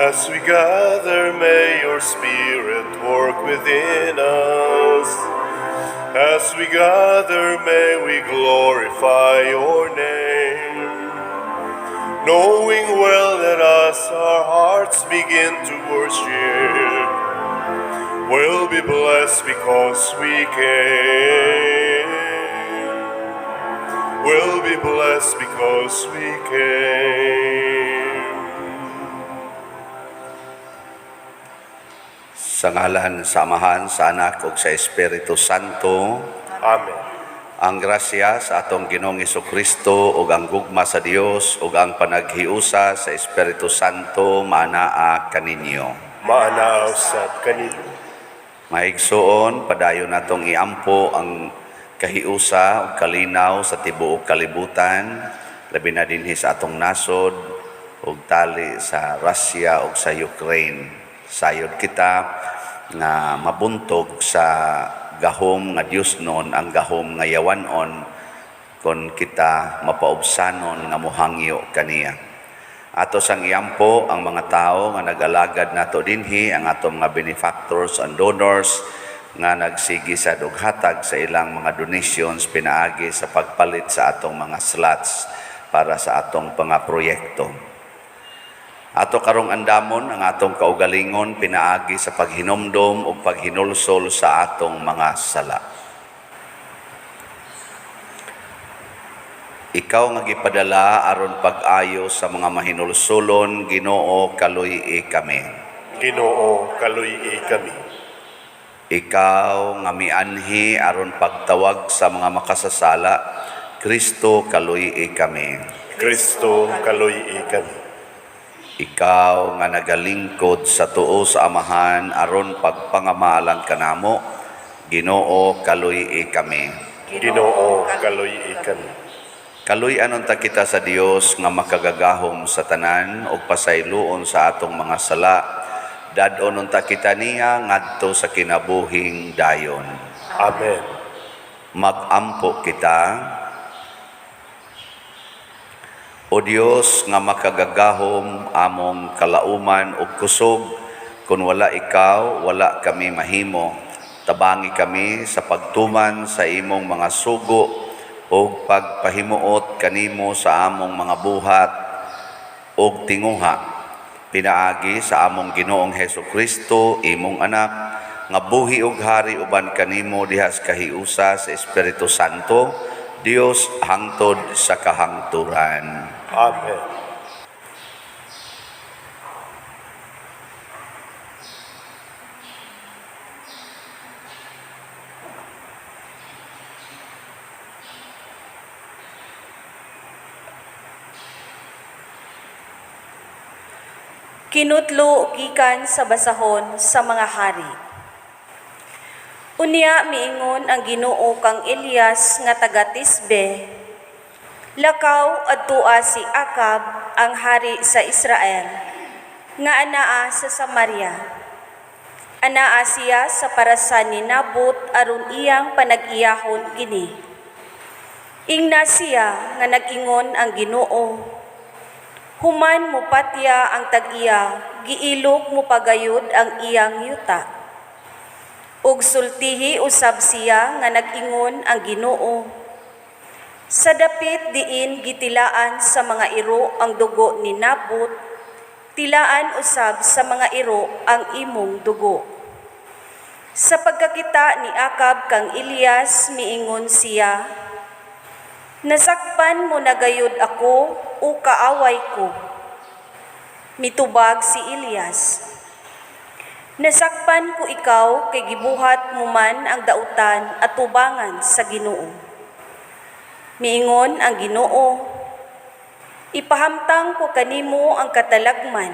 As we gather, may your Spirit work within us. As we gather, may we glorify your name. Knowing well that as our hearts begin to worship, we'll be blessed because we came. We'll be blessed because we came. Sa ngalan sa Amahan, sa Anak ug sa Espiritu Santo. Amen. Ang grasya sa atong Ginoong Kristo ug ang gugma sa Dios ug ang panaghiusa sa Espiritu Santo maanaa kaninyo. Maanaa usab kanimo. Mahigsuon, padayon natong iampo ang kahiusa ug kalinaw sa tibuok kalibutan, labi na dinhi sa atong nasod ug tali sa Russia ug sa Ukraine. Sayod kita nga mabuntog sa gahom nga Diosnon, ang gahom nga yawanon, kon kita mapaubsanon nga mohangyo kaniya. Ato sang iampo ang mga tao nga nag-alagad nato dinhi, ang atong mga benefactors and donors nga nagsigi sa hatag sa ilang mga donations pinaagi sa pagpalit sa atong mga slots para sa atong mga proyekto. Ato karong andamon ang atong kaugalingon pinaagi sa paghinumdom ug paghinulsol sa atong mga sala. Ikaw nga gipadala aron pag-ayo sa mga mahinulsolon, Ginoo, kaluy-i kami. Ginoo, kaluy-i kami. Ikaw nga mianhi aron pagtawag sa mga makasasala, Kristo, kaluy-i kami. Kristo, kaluy-i kami. Ikaw nga nagalingkod sa tuo sa Amahan aron pagpangamalang kanamo, Ginoo, kaluy-i kami. Ginoo, kaluy-i kami. Kaluy-anon ta kita sa Dios nga makagagahom sa tanan ug pasayloon sa atong mga sala. Dad-on unta kita niya ngadto sa kinabuhing dayon. Amen. Mag-ampo kita. O Dios nga makagagahom among kalauman ug kusog, kun wala ikaw, wala kami mahimo. Tabangi kami sa pagtuman sa imong mga sugo ug pagpahimuot kanimo sa among mga buhat ug tinguha, pinaagi sa among Ginoong Hesus Kristo, imong anak, nga buhi ug hari uban kanimo diha sa kahiusa sa Espiritu Santo, Dios hangtod sa kahangturan. Amen. Kinutlo gikan sa basahon sa mga hari. Unya miingon ang Ginoo kang Elias nga taga Tisbe, "Lakaw adtua si Akab ang hari sa Israel nga anaa sa Samaria. Anaa siya sa parasan ni Nabot aron iyang panag-iyahon kini. Ingna siya nga nag-ingon ang Ginoo, human mopatya ang tag-iya, giilok mo pagayod ang iyang yuta. Ug sultihi usab siya nga nag-ingon ang Ginoo, sa dapit diin gitilaan sa mga iro ang dugo ni Nabot, tilaan usab sa mga iro ang imong dugo." Sa pagkakita ni Akab kang Elias, miingon siya, "Nasakpan mo na gayud ako o kaaway ko?" Mitubag si Elias, "Nasakpan ko ikaw kay gibuhat mo man ang dautan at tubangan sa Ginoo. Miingon ang Ginoo, ipahamtang ko kanimo ang katalagman.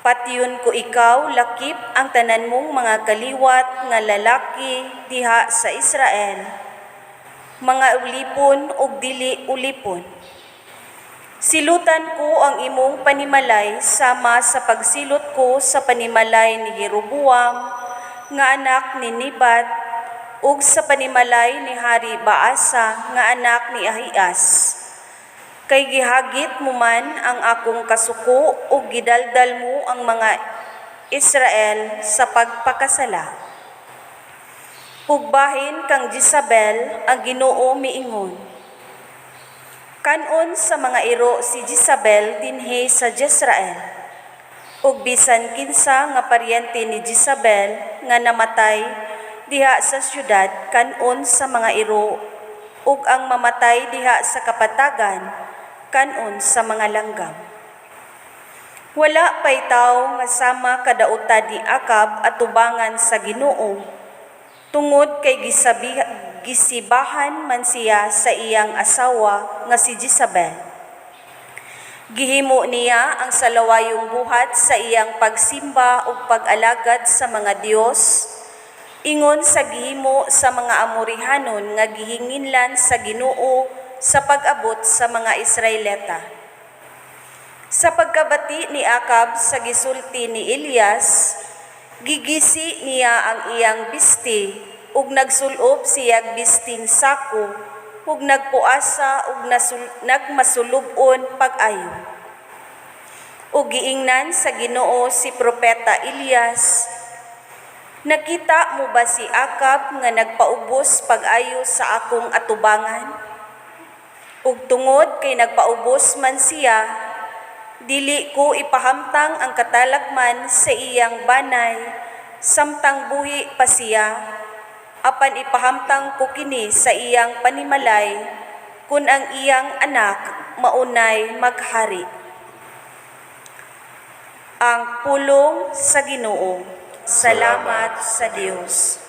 Patyon ko ikaw lakip ang tanan mong mga kaliwat nga lalaki diha sa Israel, mga ulipon ug dili ulipon. Silutan ko ang imong panimalay sama sa pagsilot ko sa panimalay ni Jeroboam nga anak ni Nebat ug sa panimalay ni Hari Baasa nga anak ni Ahias. Kay gihagit mo man ang akong kasuko ug gidaldal mo ang mga Israel sa pagpakasala. Ug bahin kang Jezabel, ang Ginoo miingon: Kan-on sa mga iro si Jezabel dinhi sa Jezreel. Ug bisan kinsa nga paryente ni Jezabel nga namatay diha sa syudad, kan-on sa mga iro, ug ang mamatay diha sa kapatagan, kan-on sa mga langgam. Wala pay tawo nga sama kadauta ni Akab atubangan sa Ginoo, tungod kay gisibahan man siya sa iyang asawa nga si Jezabel. Gihimo niya ang salawayong buhat sa iyang pagsimba ug pag-alagad sa mga Dios, ingon sa gihimo sa mga Amorihanon nga gihinginlan sa Ginoo sa pag-abot sa mga Israelita. Sa pagkabati ni Akab sa gisulti ni Elias, gigisi niya ang iyang bisti ug nagsulob siyag bisting sako ug nagpuasa ug nagmasulub-on pag-ayo. Ug giingnan sa Ginoo si propeta Elias, "Nakita mo ba si Akab nga nagpaubos pag-ayo sa akong atubangan? Ug tungod kay nagpaubos man siya, dili ko ipahamtang ang katalagman sa iyang banay samtang buhi pa siya, apan ipahamtang ko kini sa iyang panimalay kun ang iyang anak maunay maghari." Ang pulong sa Ginoo. Salamat sa Dios.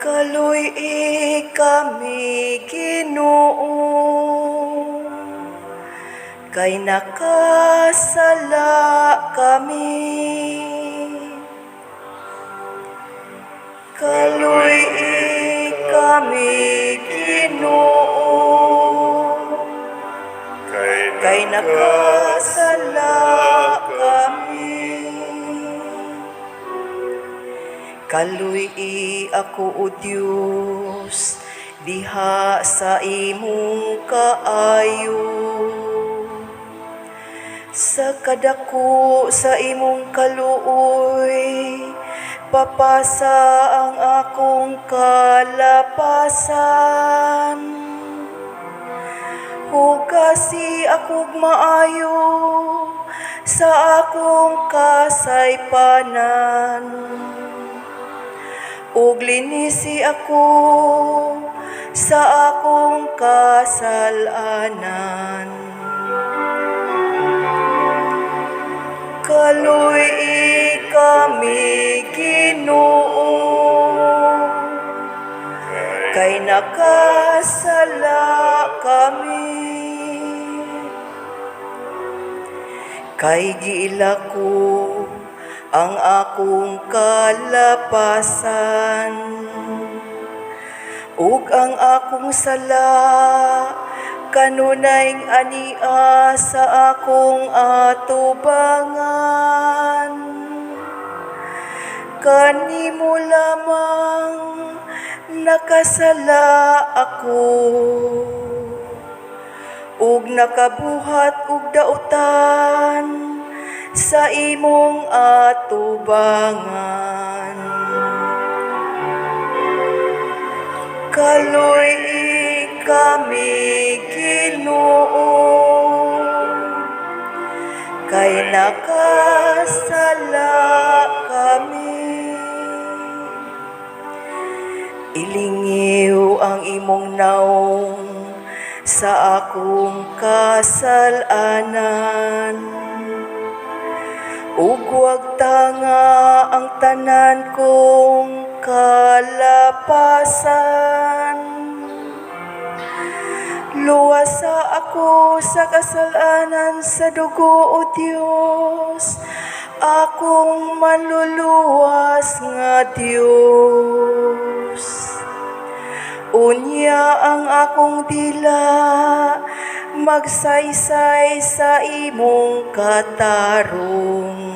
Kaluy-i kami, Ginoo, kay nakasala kami. Kaluy-i kami, Ginoo, kay nakasala kami. Kaluy-i ako, O Dios, diha sa imong kaayo. Sa kadako sa imong kaluoy, papasa ang akong kalapasan. Hugasi akog maayo sa akong kasaypanan, ug linisi ako sa akong kasalanan. Kaluy-i kami, Ginoo, kay nakasala kami. Kay giila ko ang akong kalapasan ug ang akong sala kanunay ania sa akong atubangan. Kanimo lamang nakasala ako ug nakabuhat og dautan sa imong atubangan. Kaluy-i kami, Ginoo, kay nakasala kami. Ilingiw ang imong naong sa akong kasalanan, ug wag tanga ang tanan kong kalapasan. Luwasa ako sa kasalanan sa dugo, O Dios, akong manluluwas nga Dios. akong dila magsaysay sa imong katarong.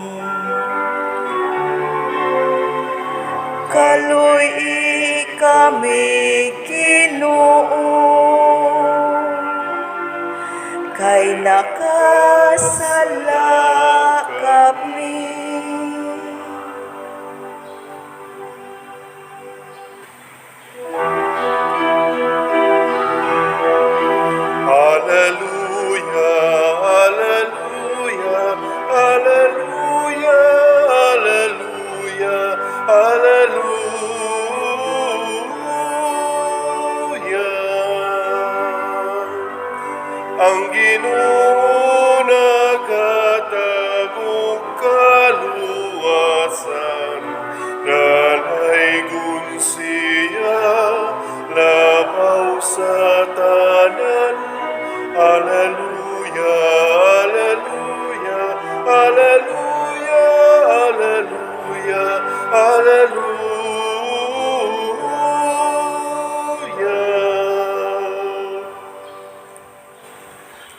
Kaluy-i kami, Ginoo, kay nakasala kami. Alleluia, alleluia, alleluia, alleluia, alleluia. Ang Ginoo naghatag og kaluwasan, nalaygon siya labaw sa tanan. Alleluia, alleluia, alleluia, alleluia, alleluia.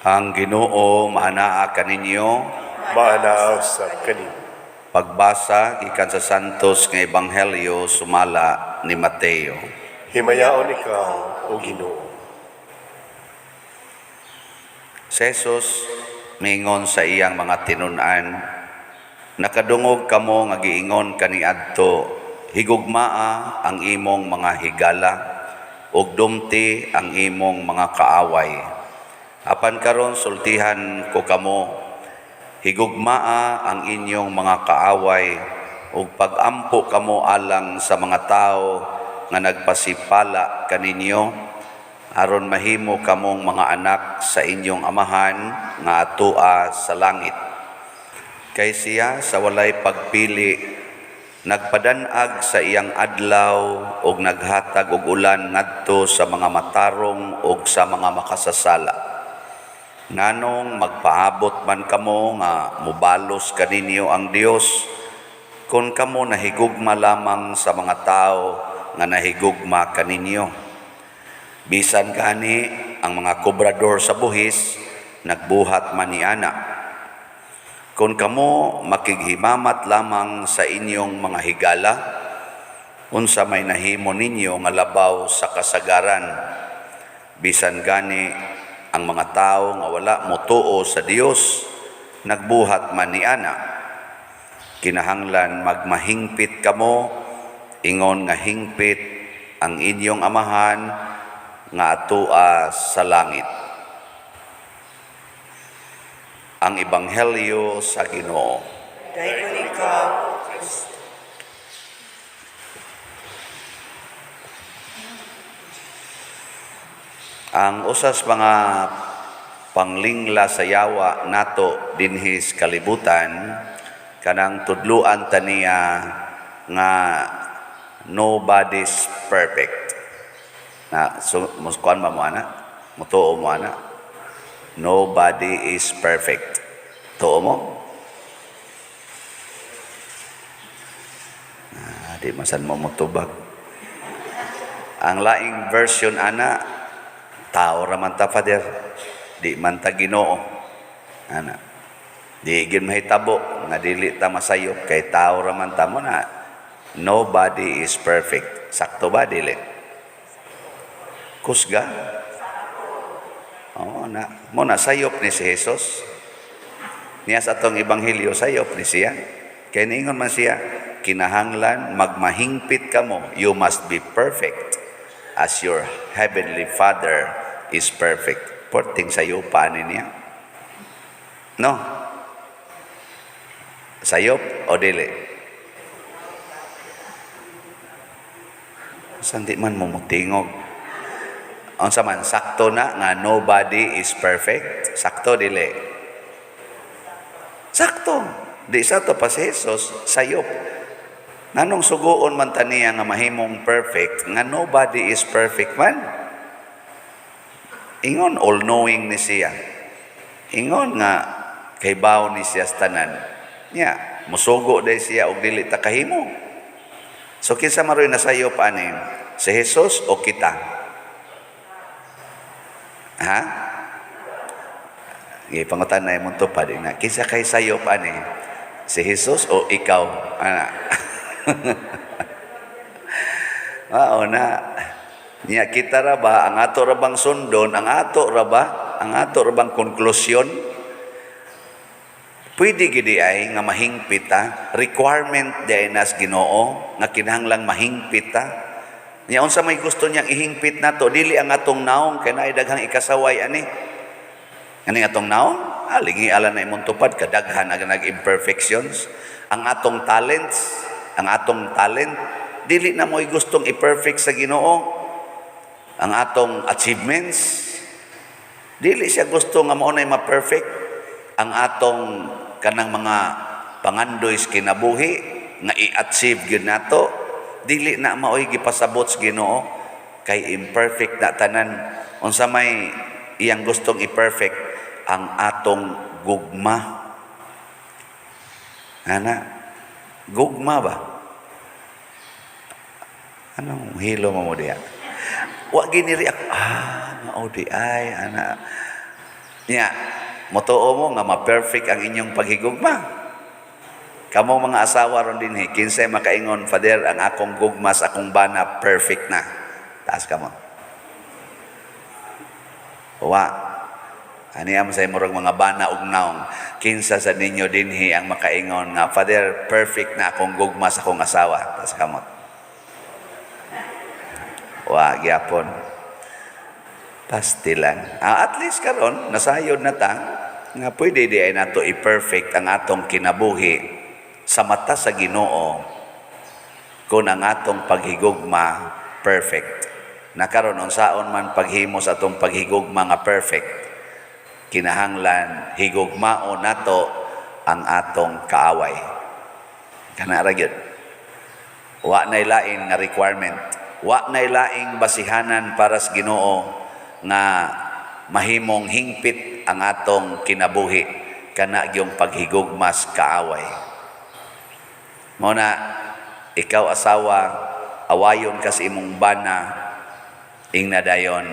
Ang Ginoo maanaa kaninyo. Maanaa usab kanimo. Pagbasa gikan sa Santos nga Ebanghelyo sumala ni Mateo. Himayaon ikaw, O Ginoo. Si Jesus miingon sa iyang mga tinun-an, "Nakadungog kamo nga giingon kaniadto, higugmaa ang imong mga higala ug dumti ang imong mga kaaway. Apan karon sultihan ko kamo, higugmaa ang inyong mga kaaway ug pagampo kamo alang sa mga tawo nga nagpasipala kaninyo, aron mahimo kamong mga anak sa inyong Amahan nga atua sa langit. Kay siya sa walay pagpili nagpadanag sa iyang adlaw ug naghatag og ulan ngadto sa mga matarong ug sa mga makasasala. Nganong magpaabot man kamo nga mobalos kaninyo ang Dios kon kamo nahigugma lamang sa mga tao nga nahigugma kaninyo? Bisan gani ang mga kobrador sa buhis nagbuhat man niana. Kung kamo makighimamat lamang sa inyong mga higala, unsa may nahimo ninyo nga labaw sa kasagaran? Bisan gani ang mga tao nga wala motuo sa Dios nagbuhat man niana. Kinahanglan magmahingpit kamo, ingon nga hingpit ang inyong Amahan nga atua sa langit." Ang Ebanghelyo sa Ginoo. Dayon ikaw, Kristo. Ang usas mga panglingla sa yawa nato dinhi sa kalibutan, kanang tudluan ta niya nga nobody's perfect. Na so muskuan ba mo ana? Mutuo mo ana? Nobody is perfect. Tuo mo? Ah, di masan mo motubag. Ang laing version ana, tao ra man ta, Father. Di man ta Ginoo. Ana. Di gid mahitabo nga dili ta masayop kay tao ra man ta mo na. Nobody is perfect. Sakto ba dili? Kusga. Oo na. Mo na sayop ni si Jesus. Niya sa atong ebanghelyo, sayop ni siya. Kay niingon man siya, kinahanglan magmahingpit kamo. You must be perfect as your heavenly Father is perfect. Porting sayo pa ni niya. No? Sayop o dili? Sandi man mo mutingog. Unsa man, sakto na nga nobody is perfect? Sakto dili? Sakto. Di sa to pa si Jesus, sayop. Nganong suguon man ta niya nga mahimong perfect, nga nobody is perfect man? Ingon all-knowing ni siya. Ingon nga kaybaw ni siya sa tanan. Nya, musugo day siya og dili ta kahimo. So kinsa maroy nasayop ani? Si Jesus o kita? Ha? Gipangutan na imong tupad na kinsa kay sayop ani? Si Jesus o ikaw? Ana. Mao na. Nya kita ra ba ang ato ra bang sundon, ang ato ra ba, ang ato ra bang konklusyon? Pwede gidi ay nga mahingpit ta, requirement di ay nas Ginoo nga kinahanglang mahingpit ta. Nya unsa may gusto niyang ihingpit nato, dili ang atong naong kay naay daghang ikasaway ani. Ani atong naong, lingi ala na imong tupad kadaghan ang nag-imperfections. Ang atong talents, ang atong talent dili na mo'y gustong i-perfect sa Ginoo. Ang atong achievements, dili siya gusto nga mao nay ma-perfect. Ang atong kanang mga pangandoy sa kinabuhi nga i-achieve gyud nato, dili na maoy gipasabot sa Ginoo kay imperfect na tanan. Unsa may iyang gustong i-perfect? Ang atong gugma. Ana, gugma ba? Anong hilo mo mo diya? Wa giniri ako. Ah, mao di ay, ana. Nya, motuo mo nga ma-perfect ang inyong paghigugma. Kamo mga asawa ron dinhi, kinsay makaingon, "Father, ang akong gugma sa akong bana perfect na." Taas kamo. Wa. Ani am sa murag mga bana ug naong. Kinsa sa ninyo dinhi ang makaingon nga, "Father, perfect na akong gugma sa akong asawa"? Taas kamot. Wa gyapon. Pastilan. Ah, at least karon nasayod na ta nga pwede di ay nato i-perfect ang atong kinabuhi sa mata sa Ginoo kung ang atong paghigugma perfect. Na karon unsaon man paghimo sa atong paghigugma nga perfect, kinahanglan higugmao nato ang atong kaaway. Kana ra gyud. Wa nay lain nga requirement. Wa nay laing basihanan para sa Ginoo nga mahimong hingpit ang atong kinabuhi kana gyung paghigugma sa kaaway. Mao na ikaw asawa, awayon ka sa imong bana, ingna dayon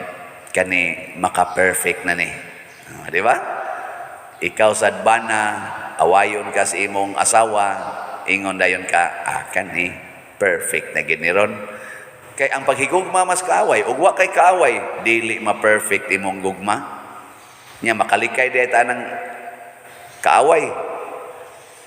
kani maka-perfect na ni. Ah, di ba? Ikaw sad bana, awayon ka sa imong asawa, ingon dayon ka, "Ah, kani perfect na gid ni ron." Kay ang paghigugma mas kaaway, ug wa kay kaaway, dili ma-perfect imong gugma. Nya makalikay di ta ng kaaway.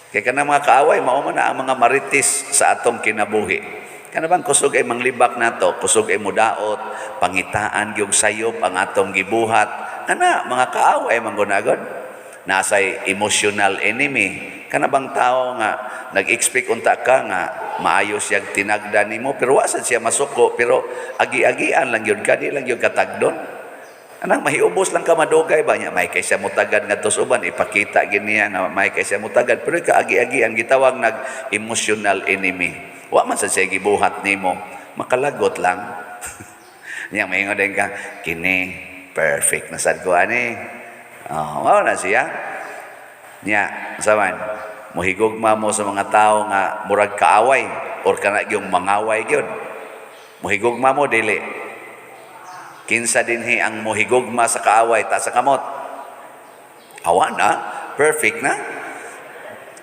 Kay kanang mga kaaway, mao man na ang mga marites sa atong kinabuhi. Kana bang kusog ay manglibak nato, kusog ay mudaot, pangitaan gyud sayop ang atong gibuhat. Kana mga kaaway man gunagod. Nasay emotional enemy. Kana bang tao nga nag-expect unta ka nga maayo siyang tinagda nimo pero wa sad siya masuko, pero agi-agian lang gyud ka, di lang gyud katagdon. Anang mahiubos lang ka madugay ba niya, may kay siya mutagad ngadto sa uban, ipakita gid niya nga may kay siya mutagad, pero kaagi-agian gitawag nag emotional enemy. Wa man sa siya gibuhat nimo, makalagot lang. Niya maingon din ka, "Kini perfect na sad ko ani." Oh, mao na siya. Nya, sa man, muhigugma mo sa mga tao nga murag kaaway or kana yung mangaway gyud. Muhigugma mo, dili? Kinsa dinhi ang muhigugma sa kaaway? Taas sa kamot. Awa na, perfect na.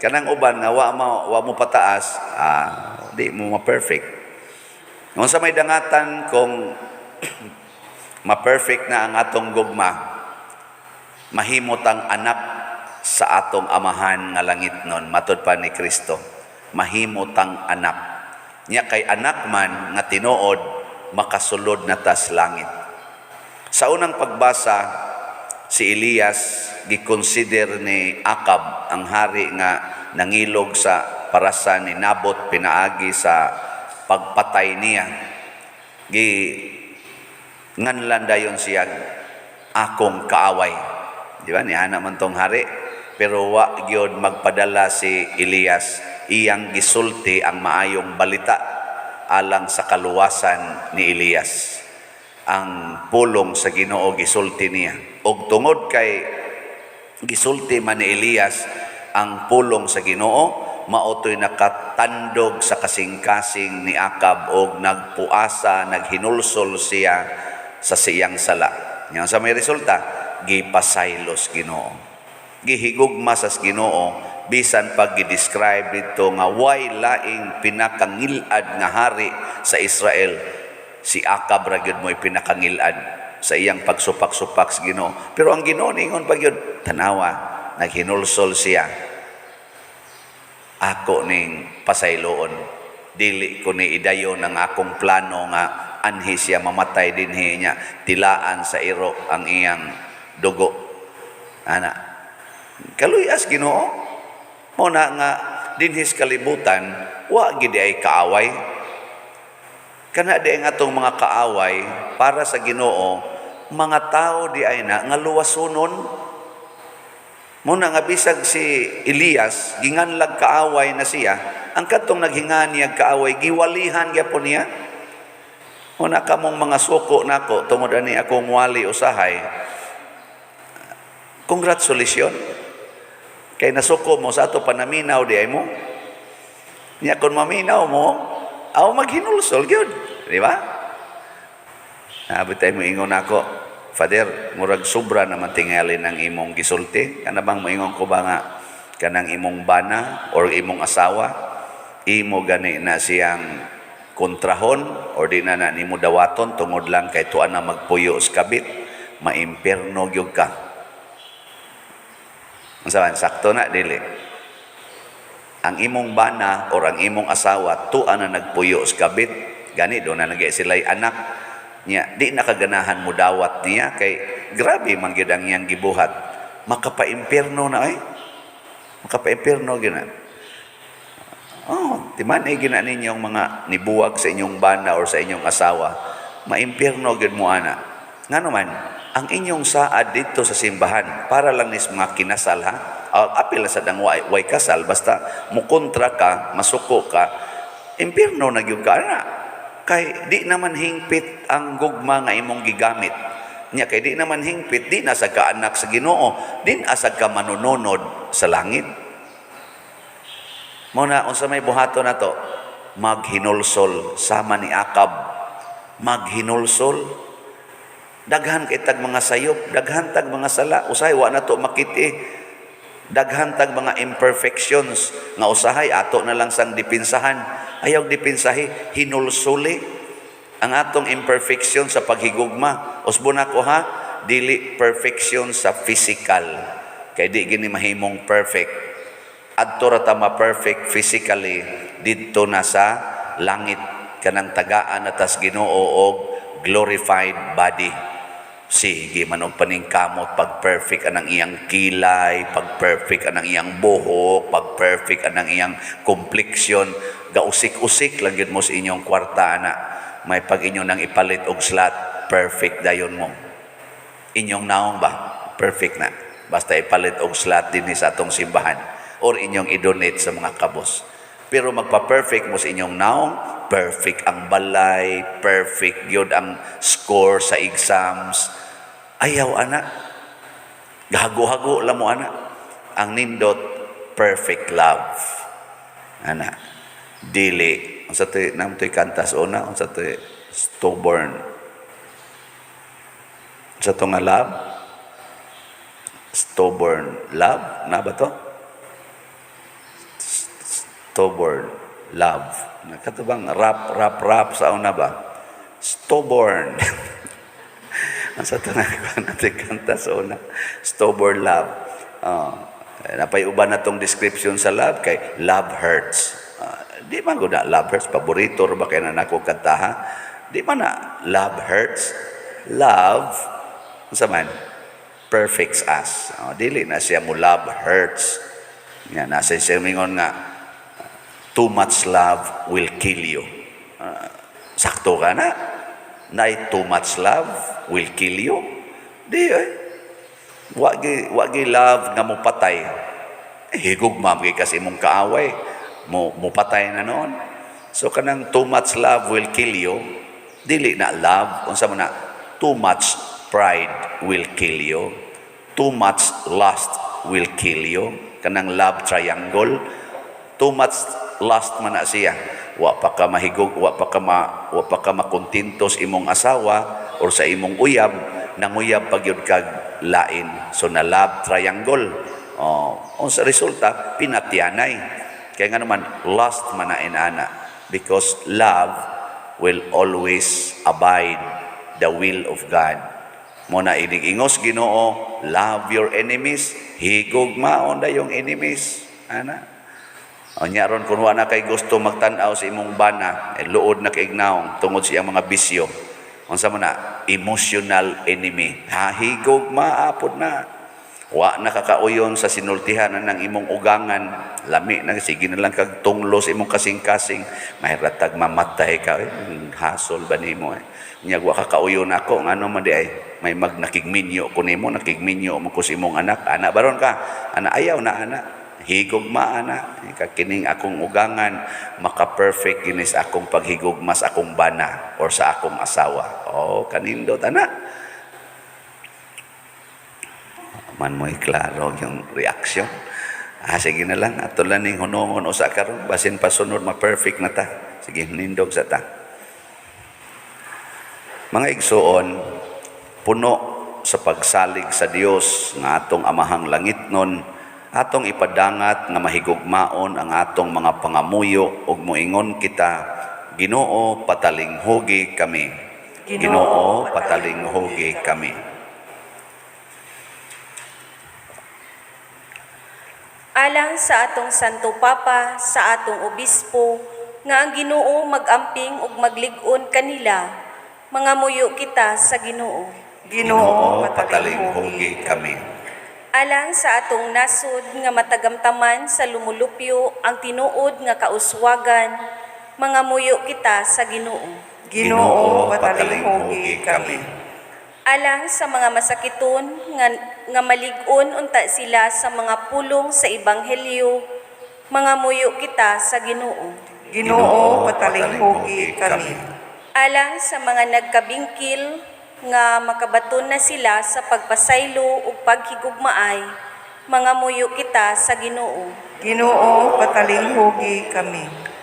Kanang uban nga wa mo pataas, di mo ma-perfect. Unsa may dangatan kung ma-perfect na ang atong gugma? Mahimot ang anak sa atong Amahan nga langit nun, matod pa ni Kristo. Mahimot ang anak. Nya kay anak man nga tinuod, makasulod na tas langit. Sa unang pagbasa, si Elias gikonsider ni Akab, ang hari nga nangilog sa parasa ni Nabot pinaagi sa pagpatay niya. Gi nganlan dayon siya, "Akong kaaway." Di ba? Niana man tong hari. Pero wa gyud magpadala si Elias, iyang gisulti ang maayong balita alang sa kaluwasan ni Elias. Ang pulong sa Ginoo gisulti niya. Og tungod kay gisulti man ni Elias ang pulong sa Ginoo, maotoy nakatandog sa kasing-kasing ni Akab og nagpuasa, naghinulsol siya sa siyang sala. Nya sa may resulta, gipasaylos Ginoo. Gihigugma sa Ginoo bisan pag gi-describe dito nga way laing pinakangilad nga hari sa Israel, si Acab ra gyud mo'y pinakangilad sa iyang pagsupak-supak sa Ginoo. Pero ang Ginoo ningon pa gyud, tanawa, naghinulsol siya. Ako ning pasayloon. Dili ko ni idayon ang akong plano nga anhi siya mamatay dinhi niya tilaan sa iro ang iyang dugo. Ana. Kaluyas Ginoo. Mo na nga dinhi sa kalibutan wa gid ay kaaway. Kana di ang atong mga kaaway para sa Ginoo, mga tao di ay na nga luwasunon. Muna nga bisag si Elias ginganlag kaaway na siya, ang katong naghinga niya kaaway giwalihan gyapon niya. Muna kamong mga suko nako tungod ani akong wali usahay. Congratulations. Kay nasuko mo sa ato panaminaw di ay mo. Nya kon maminaw mo, aw maghinulsol gyud, di ba? Naabot tayo mo ingon ako, "Father, murag sobra naman tingali ng imong gisulti." Kana bang moingon ko ba nga kanang imong bana or imong asawa, imo gani na siyang kontrahon or di na na nimo dawaton tungod lang kay tuan na magpuyo sa kabit, maimpierno gyud ka. Unsa man, sakto na dili? Ang imong bana or ang imong asawa tuan na nagpuyo sa kabit, gani do na nagay sila'y anak niya, di na kaganahan mo dawat niya kay grabe man gyud ang iyang gibuhat, makapaimpierno na ay, makapaimpierno gyud na. Oh, timan ay gina ninyong mga nibuwag sa inyong bana or sa inyong asawa, maimpierno gyud mo ana. Ngano man ang inyong saad dito sa simbahan para lang nis mga kinasal ha. Apil na sa dang way kasal, basta mukontra ka, masuko ka, impierno na gyud ka ana. Kay di naman hingpit ang gugma nga imong gigamit. Nya kay di naman hingpit, di na sa ka anak sa Ginoo, di na sa ka manununod sa langit. Mo na unsa may buhaton nato? Maghinulsol sama ni Acab. Maghinulsol. Daghan kay tag mga sayop, daghan tag mga sala, usahay wa na to makiti. Daghan tag mga imperfections nga usahay ato na lang sang dipinsahan. Ayaw dipinsahi, hinulsuli ang atong imperfection sa paghigugma. Usbo na ko ha, dili perfection sa physical. Kay di gini mahimong perfect. Adto ra ta ma-perfect physically didto na sa langit, kanang tagaan na tas Ginoo og glorified body. Sige man og paningkamot pag perfect anang iyang kilay, pag perfect anang iyang buhok, pag perfect anang iyang complexion, gausik-usik lang gyud mo sa inyong kwarta ana. May pag inyo nang ipalit og slot, perfect dayon mo. Inyong naong ba? Perfect na. Basta ipalit og slot dinhi sa atong simbahan or inyong i-donate sa mga kabos. Pero magpa-perfect mo sa inyong naong, perfect ang balay, perfect yun ang score sa exams. Ayaw, ana. Gahago-hago lang mo, ana. Ang nindot, perfect love. Ana. Dili. Unsa to'y nam to'y kanta sa una, unsa to'y stubborn. Unsa to nga love? Stubborn love, na ba to? Stubborn love. Nakatubang rap, rap, rap sa una ba? Stubborn. Asa to na natin kanta sa una? Stubborn love. Napay uban na tong description sa love kay love hurts. Di man ko na love hurts. Paborito ra ba kay na nako kanta ha? Di man na love hurts. Love, unsa man? Perfects us. Oh, dili na siya mo love hurts. Nga nasa siya mingon nga too much love will kill you. Sakto ka na. Nay too much love will kill you. Di eh. Wa gi love nga mopatay. Eh, higugma gyud kasi imong kaaway. Mo mopatay na noon. So kanang too much love will kill you. Dili na love, unsa man na, too much pride will kill you. Too much lust will kill you. Kanang love triangle, too much lust man na siya. Wa pa ka mahigog, wa pa ka makontento sa imong asawa or sa imong uyab. Nanguyab pa gyud kag lain. So na love triangle. Oh, unsa resulta? Pinatyanay. Kaya nga naman lost man na inana, because love will always abide the will of God. Mao na inig ingos Ginoo, "Love your enemies." Higugmaon dayong enemies. Ana. Unya ron, kung wa na kay gusto magtan-aw sa imong bana, eh, luod na kay naong tungod sa iyang mga bisyo. Unsa man na? Emotional enemy. Ha, higugmaa pod na. Wa na kakauyon sa sinultihan na ng imong ugangan, lami na, sige na lang kag tunglo sa imong kasing-kasing, mahiratag mamatay ka, eh, hasol ba nimo eh. Nya wa kakauyon ako, ngano man di ay may mag nakigminyo ko nimo, nakigminyo mo ko sa imong anak, ana baron ka, ana ayaw na ana. Higugma ana, kining akong ugangan maka-perfect kini sa akong paghigugma sa akong bana or sa akong asawa. Oh, kanindot ana. Man mo'y klaro yung reaksyon. Ah, sige na lang. Ato lang ning hunongon usa karon. Basin pasunod ma-perfect na ta. Sige, nindog sa ta. Mga igsuon, puno sa pagsalig sa Dios nga atong Amahang langitnon, atong ipadangat nga mahigugmaon ang atong mga pangamuyo ug moingon kita, Ginoo, patalinghugi kami. Ginoo, patalinghugi kami. Alang sa atong Santo Papa, sa atong Obispo, nga ang Ginoo magamping ug maglig-on kanila, mangamuyo kita sa Ginoo. Ginoo, patalinghugi kami. Alang sa atong nasod nga matagamtaman sa lumulupyo ang tinuod nga kauswagan, mangamuyo kita sa Ginoo. Ginoo, patalinghugi kami. Alang sa mga masakiton nga malig-on unta sila sa mga pulong sa ebanghelyo, mangamuyo kita sa Ginoo. Ginoo, patalinghugi kami. Alang sa mga nagkabingkil nga makabaton na sila sa pagpasaylo ug paghigugmaay, mangamuyo kita sa Ginoo. Ginoo, patalinghugi kami.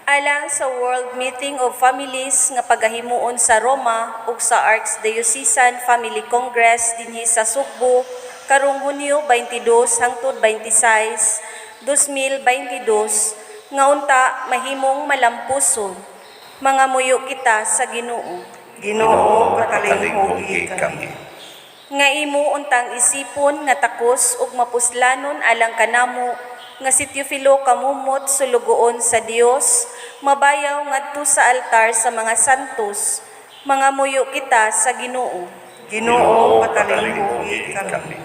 Alang sa World Meeting of Families nga pagahimuon sa Roma ug sa Archdiocesan Family Congress dinhi sa Sugbo karong Hunyo 22 hangtod 26, 2022, nga unta mahimong malampuson, mangamuyo kita sa Ginoo. Ginoo, patalinghugi kami. Nga imo untang isipon nga takos ug mapuslanon alang kanamo nga si Teofilo Camomot, sulugoon sa Dios, mabayaw ngadto sa altar sa mga santos, mangamuyo kita sa Ginoo. Ginoo, patalinghugi kami.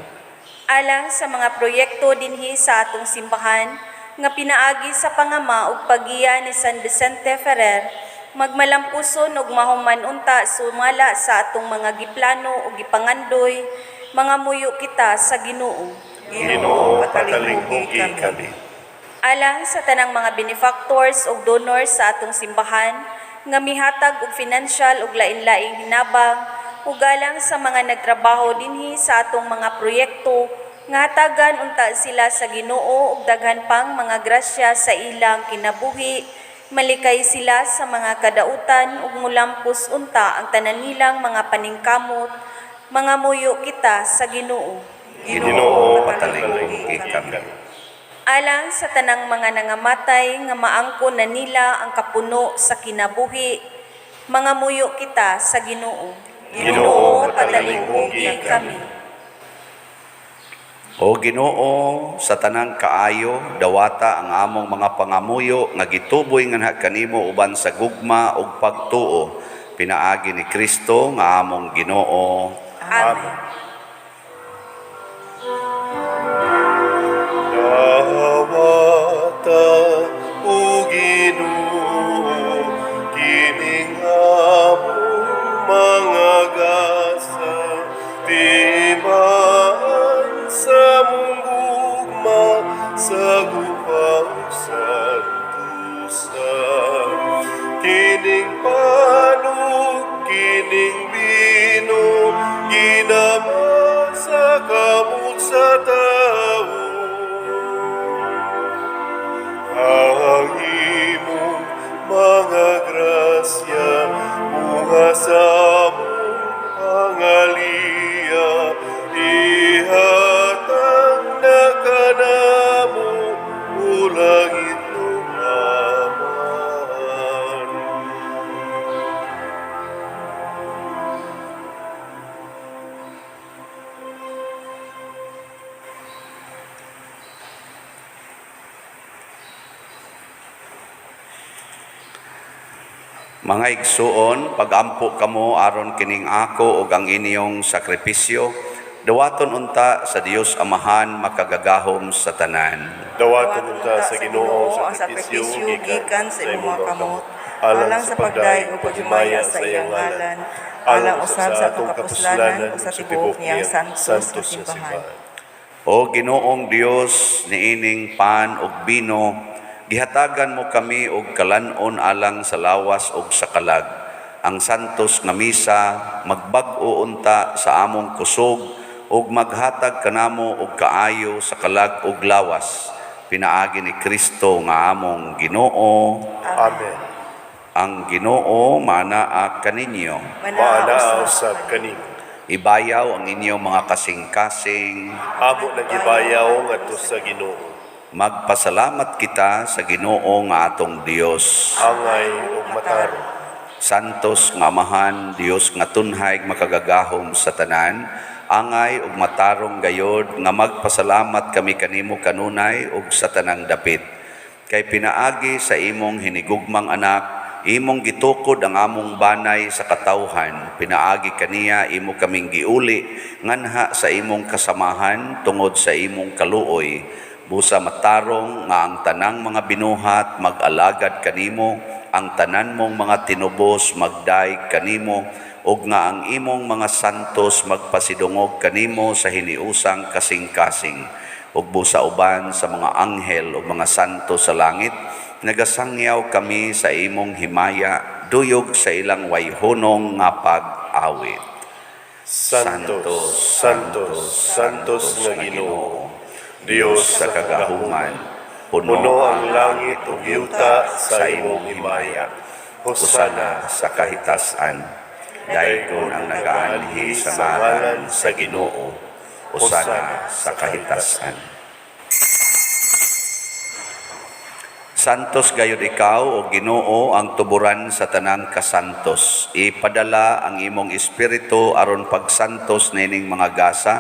Alang sa mga proyekto dinhi sa atong simbahan nga pinaagi sa pangama ug paggiya ni San Vicente Ferrer, magmalampuson ug mahuman unta sumala sa atong mga giplano ug gipangandoy, mangamuyo kita sa Ginoo. Ginoo, patalinghugi kami. Alang sa tanang mga benefactors ug donors sa atong simbahan nga mihatag og financial ug lain-laing hinabang, ug alang sa mga nagtrabaho dinhi sa atong mga proyekto, nga hatagan unta sila sa Ginoo og daghan pang mga grasya sa ilang kinabuhi, malikay sila sa mga kadautan ug mulampos unta ang tanan nilang mga paningkamot, mangamuyo kita sa Ginoo. Ginoo, patalinghugi kami. Alang sa tanang mga nangamatay nga maangko na nila ang kapuno sa kinabuhi, mangamuyo kita sa Ginoo. Ginoo, patalinghugi kami. O Ginoo, sa tanang kaayo, dawata ang among mga pangamuyo nga gituboy nganha kanimo uban sa gugma ug pagtuo pinaagi ni Kristo nga among Ginoo. Amen. Dawata, o Ginoo, kining among mga gasa, timaan sa among gugma, sa gupa ug santusa. Kining pan ug kining bino, ginama sa kamot sa tawo. Ang imong mga grasya, buha sa among pangaliwan. Mga igsuon, pagampo kamo aron kining ako ug ang inyong sakripisyo, dawaton unta sa Dios Amahan makagagahom sa tanan. Dawaton unta sa Ginoo ang ang sakripisyo sakripisyo gikan gikan sa imong mga kamot, alang sa pagdayeg ug paghimaya sa iyang ngalan, alang usab sa atong kapuslanan ug sa tibuok niyang santos nga simbahan. O Ginoong Dios, niining pan ug bino, gihatagan mo kami og kalan-on alang sa lawas ug sa kalag. Ang santos nga misa magbag-o unta sa among kusog ug maghatag kanamo og kaayo sa kalag ug lawas. Pinaagi ni Kristo nga among Ginoo. Amen. Ang Ginoo manaa kaninyo. Maanaa usab kanimo. Ibayaw ang inyong mga kasing-kasing. Amo nang gibayaw ngadto sa Ginoo. Magpasalamat kita sa Ginoo nga atong Dios. Angay ug matarong. Santos nga Amahan, Dios nga tunhay makagagahom sa tanan, angay ug matarong gayod nga magpasalamat kami kanimo kanunay ug sa tanang dapit. Kay pinaagi sa imong hinigugmang anak, imong gitukod ang among banay sa katawhan, pinaagi kaniya imo kaming giuli nganha sa imong kasamahan tungod sa imong kaluoy. Busa matarong nga ang tanang mga binuhat mag-alagad kanimo, ang tanan mong mga tinubos magdaig kanimo, ug nga ang imong mga santos magpasidungog kanimo sa hiniusang kasing-kasing. Ug busa uban sa mga anghel ug mga santo sa langit, nagasangyaw kami sa imong himaya, duyog sa ilang wayhunong nga pag-awit. Santos, Santos, Santos nga Ginoo, Dios sa kagahuman, puno ang langit ug yuta sa imong himaya. Hosana sa kahitasan. Daygon ang nagaanhi sa ngalan sa Ginoo. Hosana sa kahitasan. Santos gayud ikaw o Ginoo ang tuburan sa tanang kasantos. Ipadala ang imong espiritu aron pagsantos nining mga gasa,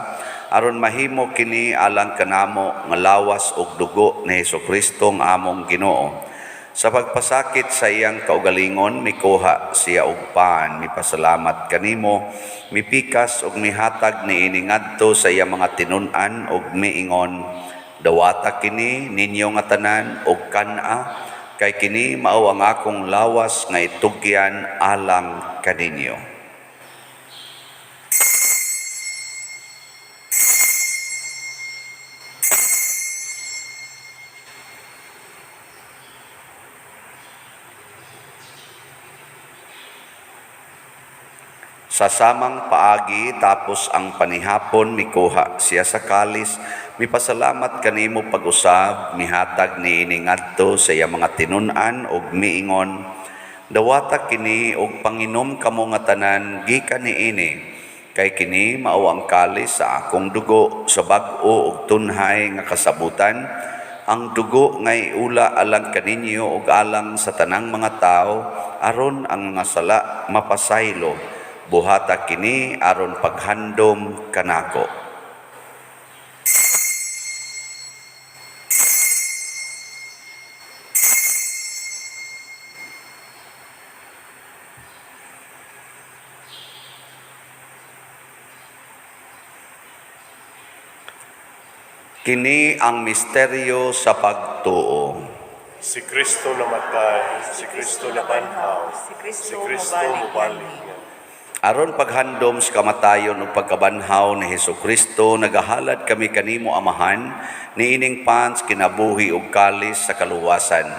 aron mahimo kini alang kanamo nga lawas ug dugo ni Hesukristo nga among Ginoo. Sa pagpasakit sa iyang kaugalingon, mikuha siya og pan, mipasalamat kanimo, mipikas ug mihatag niini ngadto sa iyang mga tinun-an ug miingon, "Dawata kini ninyo nga tanan og kan-a, kay kini mao ang akong lawas nga itugyan alang kaninyo." Sa samang paagi tapos ang panihapon, mikuha siya sa kalis, mipasalamat kanimo pag-usab, mihatag niini ngadto sa iyang mga tinun-an ug miingon, "Dawata kini ug panginom kamo nga tanan gikan niini, kay kini mao ang kalis sa akong dugo sa bag-o ug tunhay nga kasabutan, ang dugo nga iula alang kaninyo ug alang sa tanang mga tawo aron ang mga sala mapasaylo. Buhata kini aron paghandom kanako." Kini ang misteryo sa pagtuo. Si Kristo namatay, si Kristo nabanhaw, si Kristo, si Kristo mobalik mobalik. nganhi. Aron paghandom sa kamatayon ug pagkabanhaw ni Hesukristo, nagahalad kami kanimo, Amahan, niining pan sa kinabuhi ug kalis sa kaluwasan.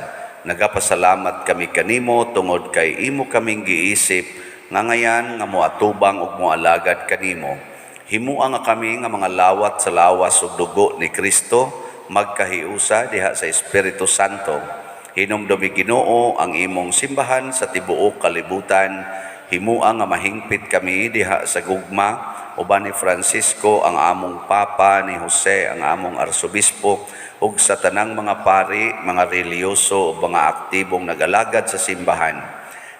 Nagapasalamat kami kanimo tungod kay imo kaming giisip nga ngayan nga moatubang ug moalagad kanimo. Himua nga kami nga mga lawat sa lawas ug dugo ni Kristo magkahiusa diha sa Espiritu Santo. Hinumdumi, Ginoo, ang imong simbahan sa tibuok kalibutan. Himua nga mahingpit kami diha sa gugma uban ni Francisco ang among Papa, ni Jose ang among Arsobispo, ug sa tanang mga pari, mga relihiyoso ug mga aktibong nagalagad sa simbahan.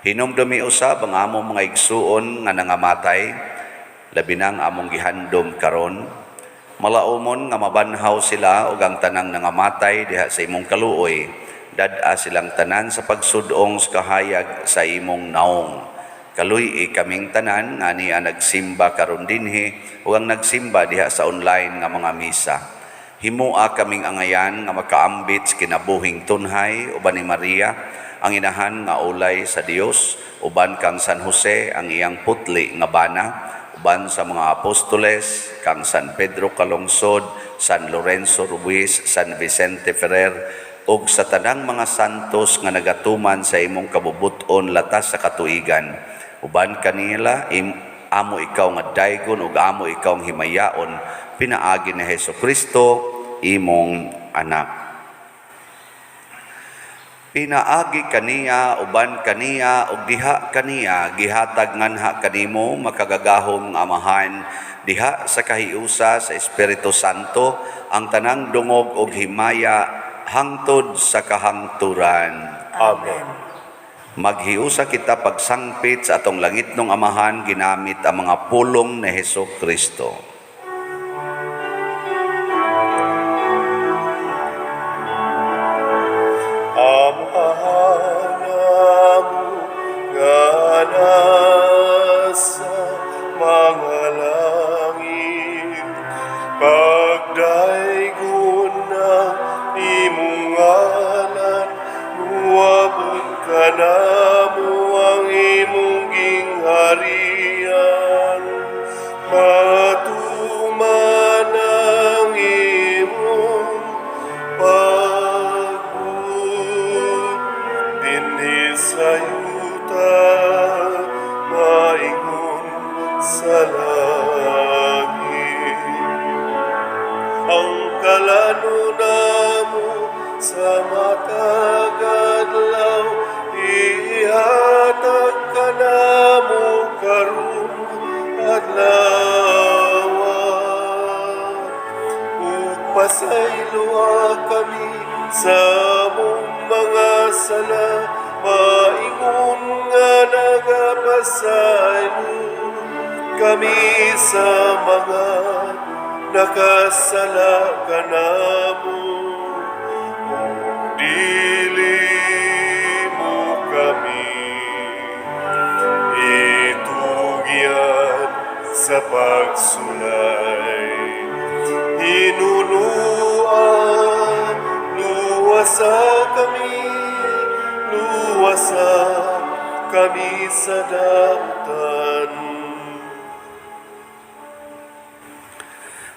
Hinumdumi usab ang among mga igsuon nga nangamatay, labi nang among gihandom karon. Malaumon nga mabanhaw sila ug ang tanang nangamatay diha sa imong kaluoy. Dad-a silang tanan sa pagsudong sa kahayag sa imong naong. Kaluy-i kaming tanan nga ania nagsimba karon dinhi ug ang nagsimba diha sa online nga mga misa. Himua kaming angayan nga makaambit sa kinabuhing tunhay uban ni Maria, ang inahan nga ulay sa Dios, uban kang San Jose ang iyang putli nga bana, uban sa mga apostoles, kang San Pedro Calungsod, San Lorenzo Ruiz, San Vicente Ferrer, ug sa tanang mga santos nga nagatuman sa imong kabubut-on latas sa katuigan. Uban kanila, amo ikaw nga daygon ug amo ikaw ang himayaon, pinaagi ni Hesus Kristo, imong anak. Pinaagi kaniya, uban kaniya, ug diha kaniya, gihatag nganha kanimo makagagahom nga Amahan, diha sa kahiusa sa Espiritu Santo, ang tanang dungog ug himaya hangtod sa kahangturan. Amen. Maghiusa kita pagsangpit sa atong langitnong Amahan ginamit ang mga pulong ni Hesus Kristo. Amahan namo nga nasa mga langit, pagdaygon ang imong ngalan, muabot kanamo ang imong gingharian, matuman ang imong pagbuot dinhi sa yuta, maingon sa langit. Ang kalano namo sa matag adlaw, ihatag kanamo karong adlaw. Ug pasayloa kami sa among mga sala, maingon nga nagapasaylo kami sa mga nakasala kanamo. Ug dili mo kami itugyan sa pagsulay. Hinunua, luwasa kami, luwasa kami sa dautan.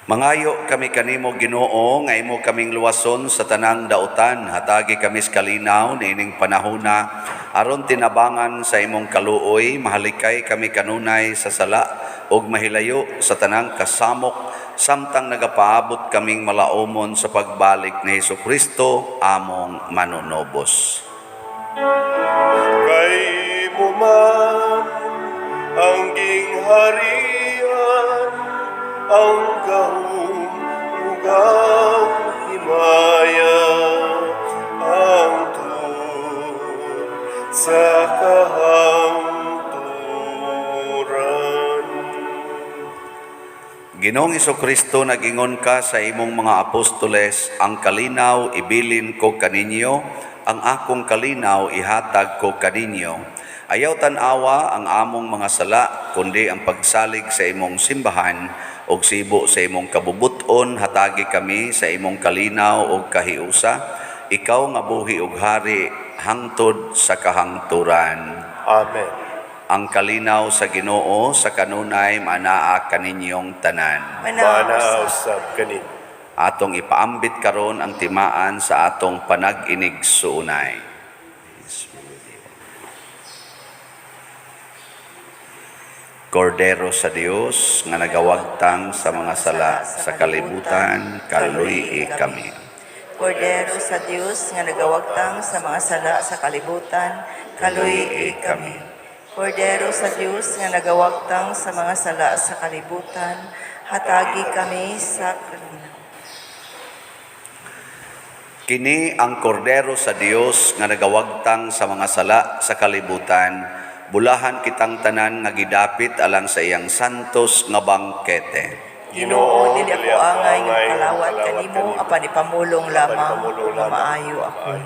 Mangayo kami kanimo, Ginoo, nga imo kaming luwason sa tanang dautan. Hatagi kami sa kalinaw niining panahona aron tinabangan sa imong kaluoy mahalikay kami kanunay sa sala ug mahilayo sa tanang kasamok samtang nagapaabot kaming malaumon sa pagbalik ni Hesus Kristo among manunobos. Kay imo man ang gingharian, ang gahom ug ang himaya, hangtod sa kahangturan. Ginoong Kristo, nag-ingon ka sa imong mga apostoles, "Ang kalinaw ibilin ko kaninyo, ang akong kalinaw ihatag ko kaninyo." Ayaw tan-awa ang among mga sala, kundi ang pagsalig sa imong simbahan, ug sibo sa imong kabubuton, hatagi kami sa imong kalinaw ug kahiusa, ikaw nga buhi ug hari hangtod sa kahangturan. Amen. Ang kalinaw sa Ginoo sa kanunay manaa kaninyong tanan. Manaa Manaa usab kaninyo. Atong ipaambit karon ang timaan sa atong panag-inigsuonay. Kordero sa Dios nga nagawagtang sa mga sala sa kalibutan, kaluy kami. Kordero sa Dios nga nagawagtang sa mga sala sa kalibutan, kaluy kami. Kordero sa Dios nga nagawagtang sa mga sala sa kalibutan, hatagi kami sa kalinaw. Kini ang kordero sa Dios nga nagawagtang sa mga sala sa kalibutan. Bulahan kitang tanan nga gidapit alang sa iyang santos nga bangkete. Ginoo, dili ako angay nga kalawat kanimo, apan ipamulong lamang nga maayo ako.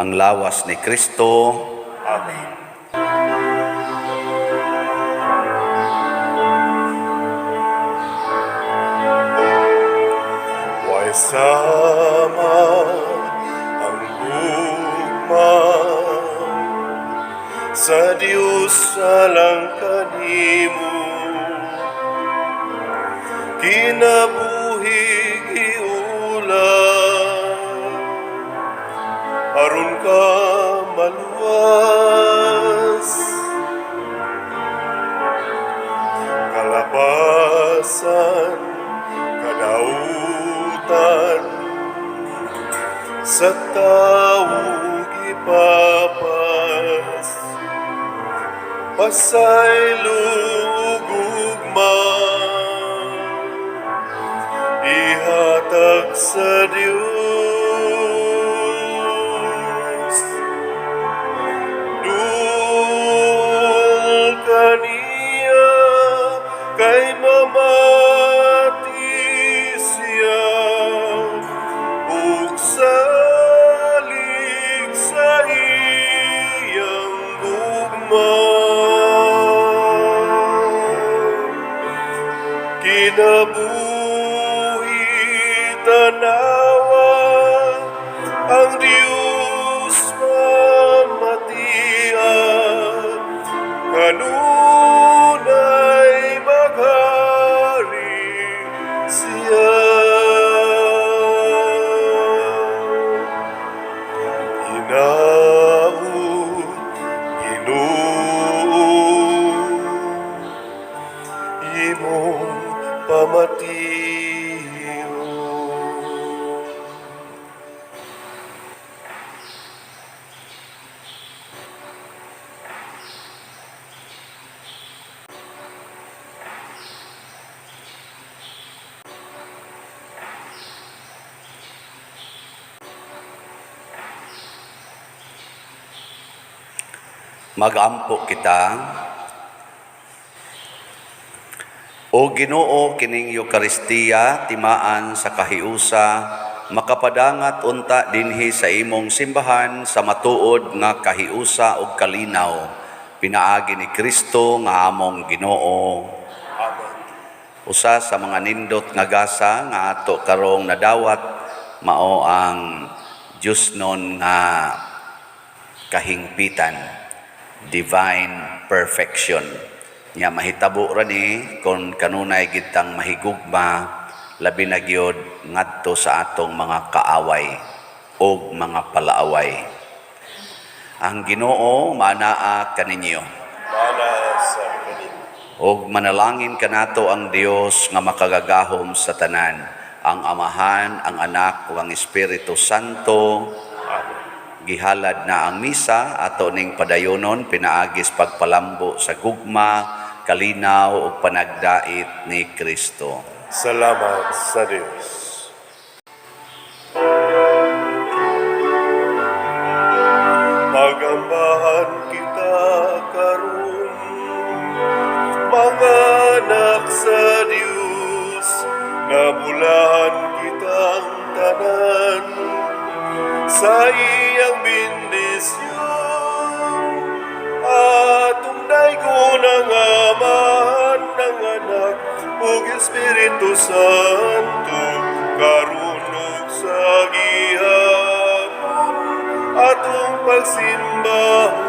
Ang lawas ni Kristo. Amen. Way sama ang gugma sa Dios alang kanimo, kinabuhi giula aron ka maluwas, kalapasan, kadautan sa tawo gipapas, pasaylo ug gugma ihatag sa Dios. Duol kaniya kay mamati siya ug salig sa iyang gugma. Kinabuhi tanawa ang Dios mamatian, kanunay maghari siya. Hinaut, Ginoo, imong pamation. Magampo kita. O Ginoo, kining Eukaristiya timaan sa kahiusa, makapadangat unta dinhi sa imong simbahan sa matuod nga kahiusa ug kalinaw pinaagi ni Kristo nga among Ginoo. Amen. Usa sa mga nindot nga gasa nga ato karong nadawat mao ang Diyosnon nga kahingpitan, divine perfection. Nya mahitabo ra ni kon kanunay gitang mahigugma, labi na gyud ngadto sa atong mga kaaway ug mga palaaway. Ang Ginoo maanaa kaninyo. Mana sa kanimo. Og manalangin kanato ang Dios nga makagagahom sa tanan, ang Amahan, ang Anak ug ang Espiritu Santo. Amen. Gihalad na ang misa, ato ning padayonon pinaagis pagpalambo sa gugma, kalinaw ug panagdait ni Kristo. Salamat sa Dios. Pagambahan kita karon, mga anak sa Dios, nabulahan kitang tanan sa iyang bendisyon. Atong daygon ang Amahan, ang Anak ug Espiritu Santo, karon ug sa gihapon atong pagsimbahon.